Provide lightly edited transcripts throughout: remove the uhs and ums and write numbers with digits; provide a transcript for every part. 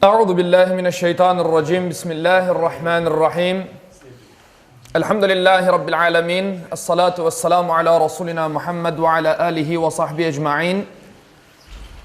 Euzu billahi mineşşeytanirracim. Bismillahirrahmanirrahim. Elhamdülillahi rabbil alamin. Essalatu vesselamu ala rasulina Muhammed ve ala alihi ve sahbihi ecmaîn.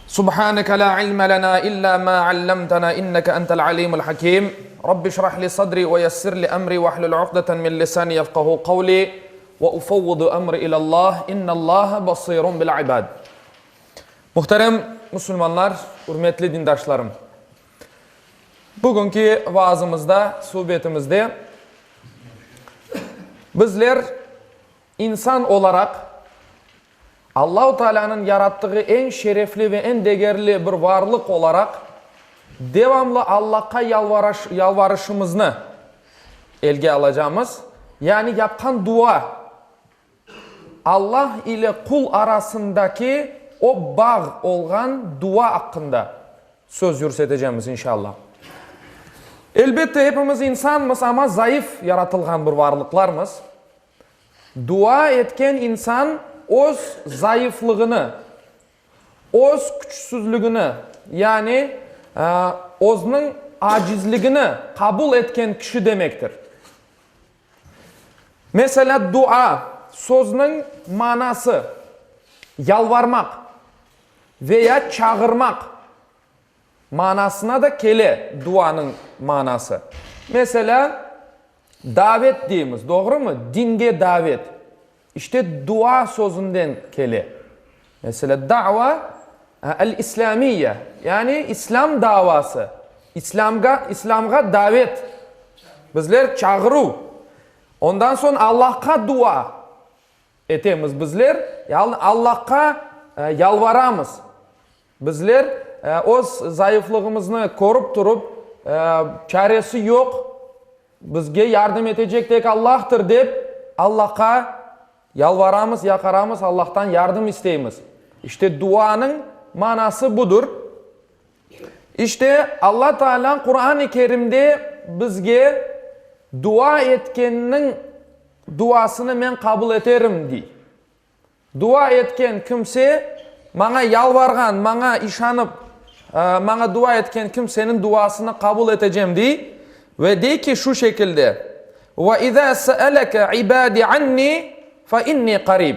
Subhaneke la ilme lena illa ma allamtena inneke entel alimul hakim. Rabbi şrah li sadri ve yessir li emri ve hlul uqdeten min lisani yefkahu kavli ve ufevvidu emri ilallah. İnnallaha basirun bil ibad. Muhterem musulmanlar, ürmetli dindaşlarım! Bugünki vaazımızda, suhbetimizde bizler insan olaraq Allahu Tealânıñ yarattığı eñ şerefli ve eñ degerli bir varlıq olaraq devamlı Allahqa yalvarışımıznı elge alacamız, yani yapqan dua, Allah ile qul arasındaki o bağ olğan dua aqqında söz yürsetecemiz, inşallah. Elbette, epimiz insanmız, amma zayıf yaratılğan bir varlıqlarmız. Dua etken insan öz zayıflığını, öz küçsüzlügini, yani özüniñ acizligini qabul etken kişi demektir. Meselâ, dua sözüniñ manası, yalvarmaq ve ya çağırmaq manasına da kele duanıñ manası. Meselâ, davet deymiz, doğrumı? Dinge davet. İşte, dua sözünden kele. Meselâ, da'va el-islâmiyye, yani İslâm davası, İslâmğa, İslâmğa davet, bizler çağıruv. Ondan soñ Allahqa dua etemiz bizler, yani Allahqa yalvaramız. Bizler öz zayıflığımıznı körip turıp, çaresi yoq, bizge yardım etecek tek Allahtır dep, Allahqa yalvaramız, yaqaramız, Allahtan yardım isteymiz. İşte duanıñ manası budır. İşte Alla Taalâ Quran-ı Kerimde bizge dua etkenniñ duasını men qabul eterim, dey. Dua etken kimse, maña yalvarğan, maña işanıp, maña dua etken kimseniñ duasını qabul etecem, dey. Ve dey ki, şu şekilde, Ve izâ se'eleke ibâdî annî fe innî qarîb.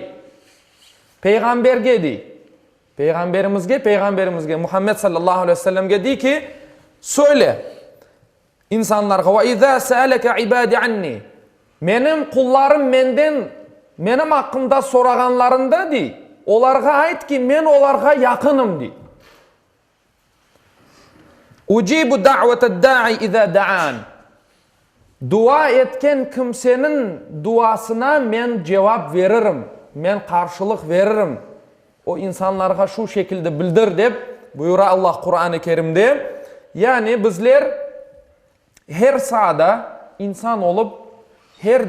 Peyğamberge dey, Peyğamberimizge, Peyğamberimizge, Muhammed sallallahu aleyhi ve sellemge dey ki, söyle, İnsanlarğa, Ve izâ se'eleke ibâdî annî, Menim qullarım menden, menim aqqımda sorağanlarında, dey, olarğa ayt ki, men olarğa yaqınım, dey. Ucibu da'veted-dâ'i izâ da'ân, Dua etken kimseniñ duasına men cevap veririm, men qarşılıq veririm. O insanlarğa şu şekilde bildir, dep buyura Allah Quran-ı Kerimde. Yani bizler her saada insan olıp, her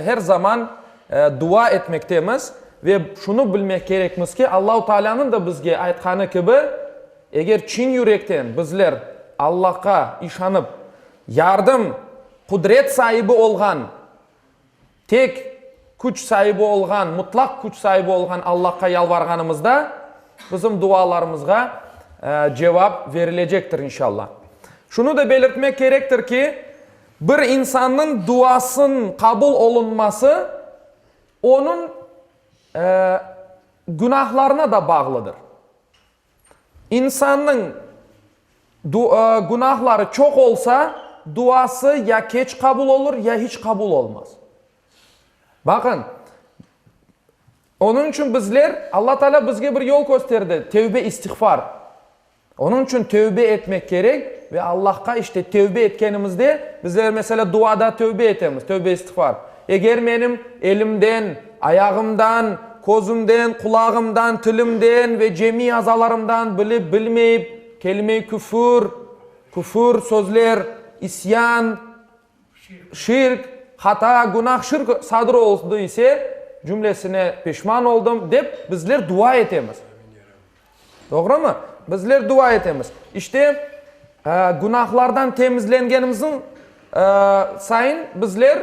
her zaman dua etmektemiz ve şunı bilmek kerekmiz ki, Allahu Taalânıñ da bizge aytqanı kibi, eger çin yürekten bizler Allahqa işanıp, yardım, qudret saibi olğan, Tek küç saibi olğan, mutlaq küç saibi olğan Allahqa yalvarğanımızda, bizim dualarımızğa cevap verilecektir, inşallah. Şunı da belirtmek kerektir ki, bir insannıñ duasınıñ qabul olunması onıñ günahlarına da bağlıdır. İnsannıñ günahları çoq olsa, duası ya keç qabul olur, ya hiç qabul olmaz. Baqın, onıñ içün bizler, Alla Teala bizge bir yol kösterdi, tevbe, istiğfar. Onıñ içün tevbe etmek kerek ve Allahqa işte tevbe etkenimizde, bizler, meselâ, duada tevbe etemiz, tevbe, istiğfar. Eger menim elimden, ayağımdan, közümden, qulağımdan, tilimden ve cemiy azalarımdan bilip, bilmeyip, kelime-i küfür, küfür sözler, isyan, şirk, hata, günah, şirk sadır oldı ise, cümlesine peşman oldım, dep bizler dua etemiz. Doğrumı? Bizler dua etemiz. İşte, günahlardan temizlengenimizniñ sayın bizler,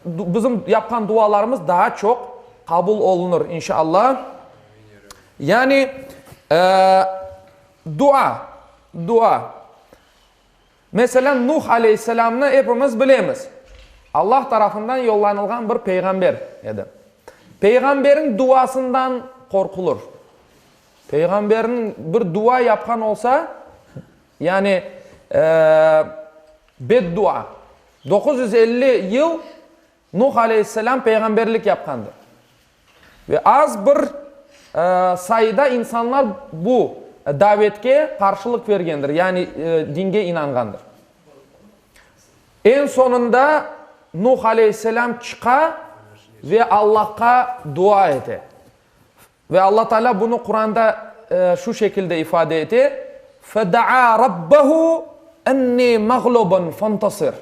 bizim yapqan dualarımız daa çoq qabul olunır, inşallah. Yani, dua. Dua. Meselâ, Nuh aleyhisselâmnı epimiz bilemiz. Allah tarafından yollanılğan bir peyğamber edi. Peyğamberiñ duasından qorqulır. Peyğamberniñ bir dua yapqan olsa, yani beddua, 950 yıl Nuh aleyhisselâm peyğamberlik yapqandır. Ve az bir sayıda insanlar bu davetke qarşılıq bergendir, yani dinge inanğandır. Eñ soñunda Nuh aleyhisselâm çıqa ve Allahqa dua ete. Ve Alla Teala bunı Quranda şu şekilde ifade ete, Fedaa rabbehu enni mağlubun fentasir.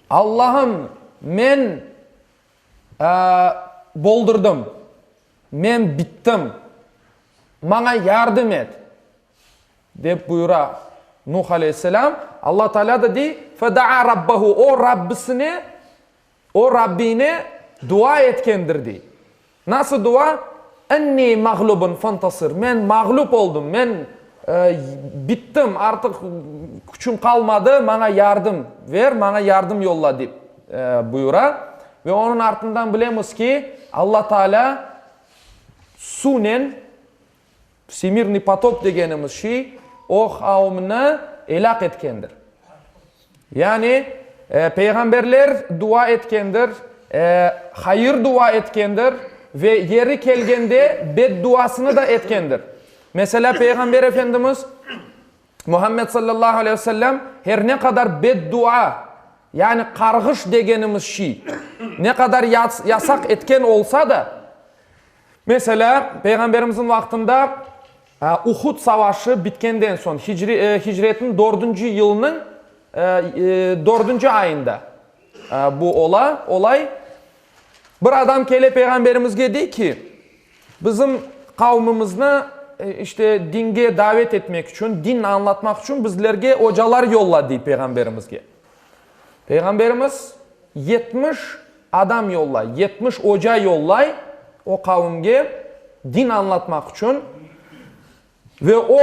Allahım, men boldurdım, men bittim, maña yardım et, dep buyura Nuh aleyhisselam. Alla Teala da dey, Fedaa rabbehu, o Rabbisine, o Rabbine dua etkendir, dey. Nasıl dua? Enni mağlubun fantasir, men mağlup oldım, men bittim, artıq küçüm qalmadı, maña yardım ver, maña yardım yolla, dep buyura. Ve onıñ artından bilemiz ki, Alla Taalâ suvnen, Vsemirnıy potop degenimiz şey, o qavmnı elâk etkendir. Yani, peyğamberler dua etkendir, hayır dua etkendir ve yeri kelgende bedduasını da etkendir. Meselâ, Peyğamber Efendimiz Muhammed sallallahu aleyhi ve sellem her ne qadar beddua, yani qarğış degenimiz şey, ne qadar yasaq etken olsa da, Meselâ, Peyğamberimizniñ vaqtında Uhud savaşı bitkenden soñ, hicretniñ dördünci yılınıñ dördünci ayında bu ola, olay, bir adam kele Peyğamberimizge dey ki, bizim qavmımıznı işte dinge davet etmek içün, din añlatmaq içün bizlerge ocalar yolla, dey Peyğamberimizge. Peyğamberimiz 70 adam yollay, 70 oca yollay o qavimge din añlatmaq içün ve o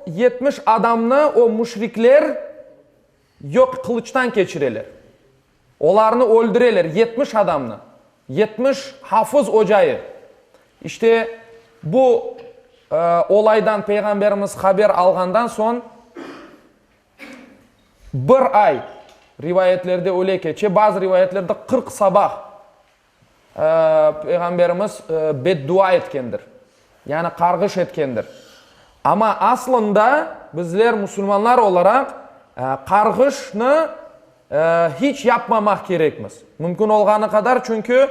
70 adamnı o müşrikler yoq qılıçtan keçireler. Olarnı öldüreler, 70 adamnı, 70 hafız ocayı. İşte, bu olaydan Peyğamberimiz haber alğandan soñ, Bir ay, rivayetlerde öyle keçe, bazı rivayetlerde 40 sabah Peyğamberimiz beddua etkendir, yani qarğış etkendir. Amma aslında bizler musulmanlar olaraq qarğışnı hiç yapmamaq kerekmiz. Mümkün olğanı qadar, çünki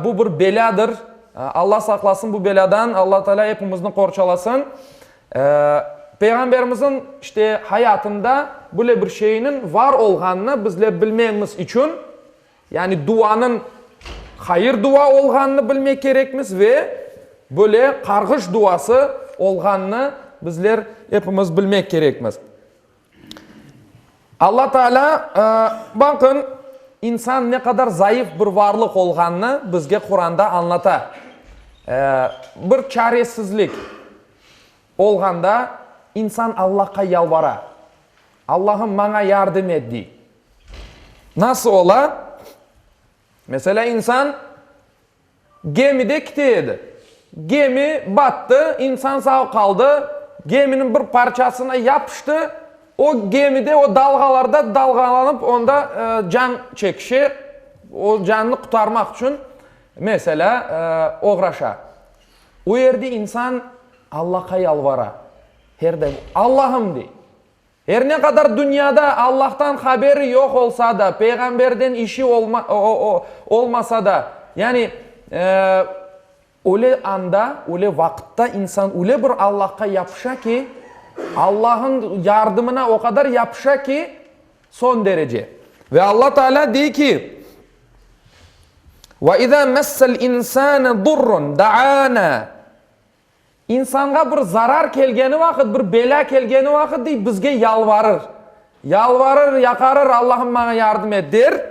bu bir belâdır. Alla saqlasın bu belâdan, Alla Teala epimizni qorçalasın. Peyğamberimizniñ işte hayatında böyle bir şeyniñ var olğanını bizler bilmemiz içün, yani duanıñ hayır dua olğanını bilmek kerekmiz ve böyle qarğış duası olğanını bizler epimiz bilmek kerekmiz. Alla Teala, baqın, insan ne qadar zayıf bir varlıq olğanını bizge Quranda añlata. Bir çaresizlik olğanda insan Allahqa yalvara. Allahım, maña yardım et, dey. Nasıl ola? Meselâ, insan Gemide kite edi. Gemi battı, insan sağ qaldı, geminiñ bir parçasına yapıştı, o gemide, o dalğalarda dalğalanıp, onda can çekişe, o canını qurtarmaq içün, meselâ, oğraşa. O yerde insan Allahqa yalvara, her daim, Allahım, dey. Er ne qadar dünyada Allahtan haberi yoq olsa da, peyğamberden işi olmasa da, yani öyle anda, öyle vaqıtta insan öyle bir Allahqa yapışa ki, Allah'ın yardımına o qadar yapışa ki, soñ derece. Ve Alla Teala dey ki, Ve izâ messel insâne durrun da'ânâ. İnsanğa bir zarar kelgeni vaqıt, bir belâ kelgeni vaqıt, dey, bizge yalvarır. Yalvarır, yaqarır, Allahım maña yardım et, der.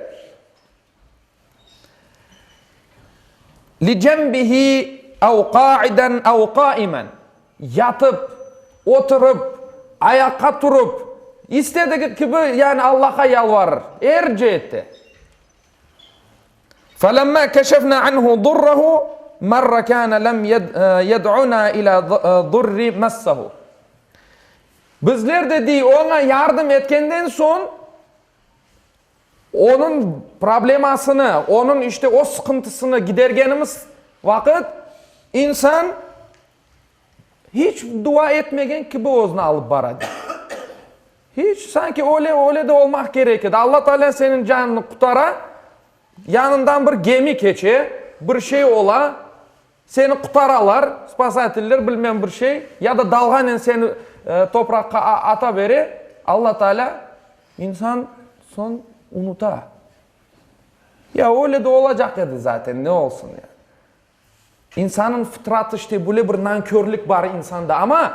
Licembihi ev qaiden ev qaimen. Yatıp, oturıp, Ayaqqa turıp, istedigi kibi, yani Allahqa yalvarır, er ceette. Felemma keşefna anhu durrahu merre kâne lem yed'una ilâ durri messehu. Bizler de, dey, oña yardım etkenden soñ, onıñ problemasını, onıñ işte o sıqıntısını gidergenimiz vaqıt, insan Hiç dua etmegen kibi özüni alıp bara, dey. Hiç, sanki öyle, öyle de olmaq kerek edi. Alla Taalâ seniñ canıñnı qutara, yanından bir gemi keçe, bir şey ola, seni qutaralar, spasatiller, bilmem bir şey, ya da dalğanen seni topraqqa ata bere, Alla Taalâ, insan soñ unuta. Ya öyle de olacaq edi zaten, ne olsun ya. İnsanıñ fıtratı işte böyle bir nankörlik bar insanda, amma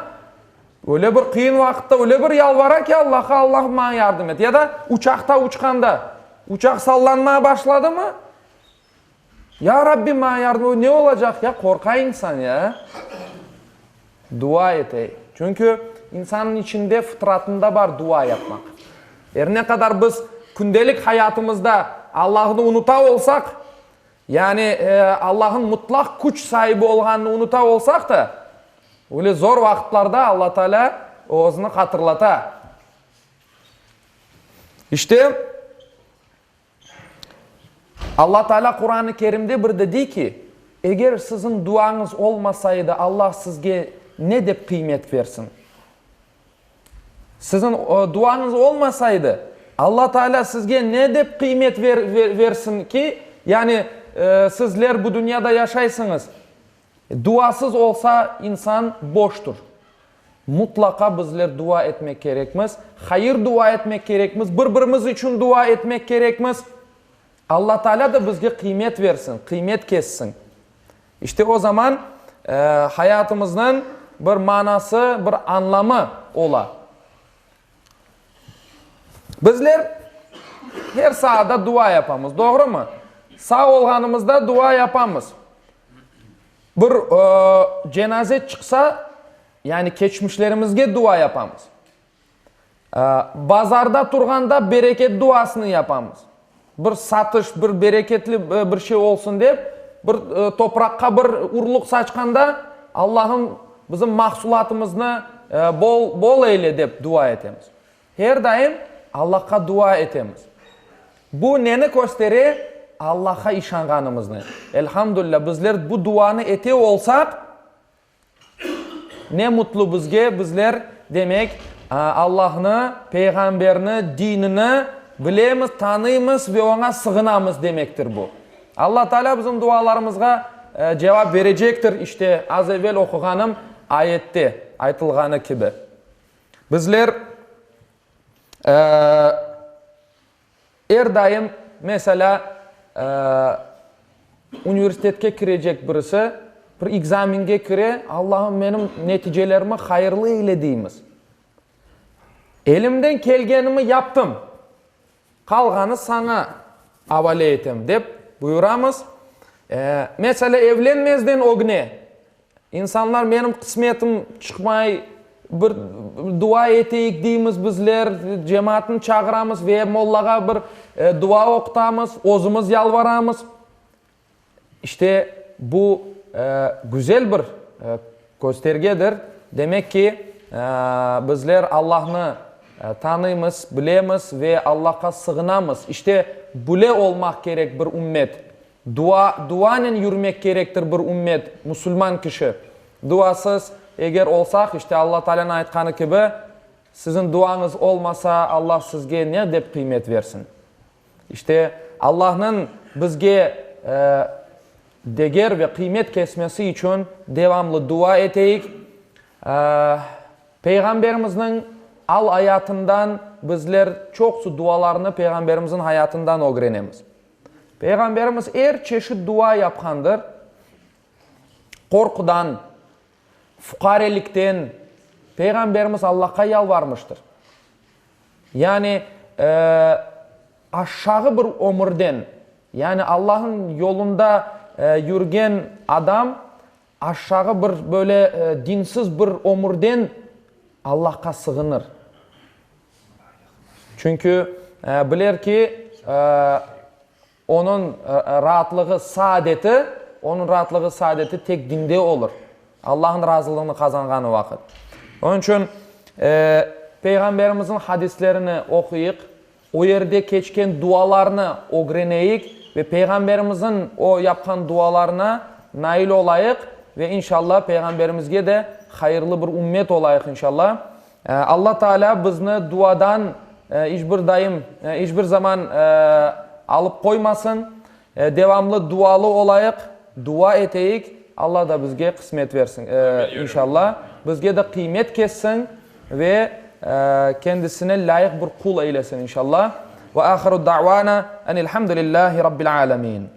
öyle bir qıyın vaqıtta öyle bir yalvara ki Allahqa, Allahım maña yardım et. Ya da uçaqta uçqanda, uçaq sallanmağa başladımı, Ya Rabbim maña yardım et, ne olacaq ya, qorqa insan ya. Dua ete. Çünki insannıñ içinde, fıtratında bar dua yapmaq. Er ne qadar biz kündelik hayatımızda Allahnı unuta olsaq, Yani, Allah'ın mutlaq küç saibi olğanını unuta olsaq da, öyle zor vaqıtlarda Alla Teala özüni hatırlata. İşte, Alla Teala Quran-ı Kerimde bir de dey ki, Eger siziñ duañız olmasa edi, Allah sizge ne dep qıymet versin? Siziñ duañız olmasaydı, Alla Taalâ sizge ne dep qıymet versin ki, yani sizler bu dünyada yaşaysıñız? Duasız olsa, insan boştur. Mutlaqa bizler dua etmek kerekmiz, hayır dua etmek kerekmiz, bir-birimiz içün dua etmek kerekmiz. Alla Taalâ da bizge qıymet versin, qıymet kessin. İşte o zaman hayatımıznıñ bir manası, bir añlamı ola. Bizler her saada dua yapamız, doğrumı? Sağ olğanımızda dua yapamız. Bir cenaze çıqsa, yani keçmişlerimizge dua yapamız. Bazarda turğanda bereket duasını yapamız. Bir satış, bir bereketli bir şey olsun dep, bir topraqqa bir urluq saçqanda, Allahım, bizim mahsulatımıznı bol, bol eyle dep dua etemiz. Her daim Allahqa dua etemiz. Bu neni köstere? Allahqa işanğanımıznı. Elhamdülilâ, bizler bu duanı ete olsaq, Ne mutlu bizge, bizler, demek, Allahnı, Peyğamberni, dinini bilemiz, tanıymız ve oña sığınamız demektir bu. Alla Taalâ bizim dualarımızğa cevap berecektir, işte, az evel oquğanım ayette aytılğanı kibi. Bizler, Er daim, meselâ, universitetke kirecek birisi, bir ekzamenge kire, Allahım, menim neticelerimi hayırlı eyle deymiz. Elimden kelgenimi yaptım, qalğanı saña avale etem, dep buyuramız. Meselâ, evlenmezden ögne, İnsanlar menim qısmetim çıqmay, bir dua eteyik deymiz bizler, cemaatnı çağıramız ve mollağa bir dua oqutamız, özümiz yalvaramız. İşte, bu güzel bir köstergedir. Demek ki, bizler Allahnı tanıymız, bilemiz ve Allahqa sığınamız. İşte, böyle olmaq kerek bir ümmet. Dua, duanen yürmek kerektir bir ümmet, musulman kişi. Duasız, eger olsaq, işte Alla Taalânıñ aytqanı kibi, siziñ duañız olmasa, Alla sizge ne dep qıymet versin? İşte, Allanıñ bizge deger ve qıymet kesmesi içün devamlı dua eteyik. Peyğamberimizniñ al-ayatından bizler çoqsu dualarnı Peyğamberimizniñ hayatından ögrenemiz. Peyğamberimiz er çeşit dua yapqandır, qorqudan, fuqarelikten Peyğamberimiz Allahqa yalvarmıştır. Yani, aşağı bir ömürden, yani Allahnıñ yolunda yürgen adam aşağı bir böyle dinsiz bir ömürden. Allahqa sığınır. Çünki biler ki, onıñ raatlığı, saadeti, onıñ raatlığı, saadeti tek dinde olur. Allahnıñ razılığını qazanğanı vaqıt. Onıñ içün Peyğamberimizniñ hadislerini oquyıq, o yerde keçken dualarnı ögreneyik ve Peyğamberimizniñ o yapqan dualarına nail olayıq ve inşallah Peyğamberimizge de hayırlı bir ümmet olayıq inşallah. Alla Taalâ bizni duadan iç bir daim, iç bir zaman alıp qoymasın. Devamlı dualı olayıq, dua eteyik, Alla da bizge qısmet versin, inşalla, bizge de qıymet kessin ve kendisine lâyıq bir qul eylesin, inşalla. Ve ahiru da'vana enilhamdülillahi rabbil alemin.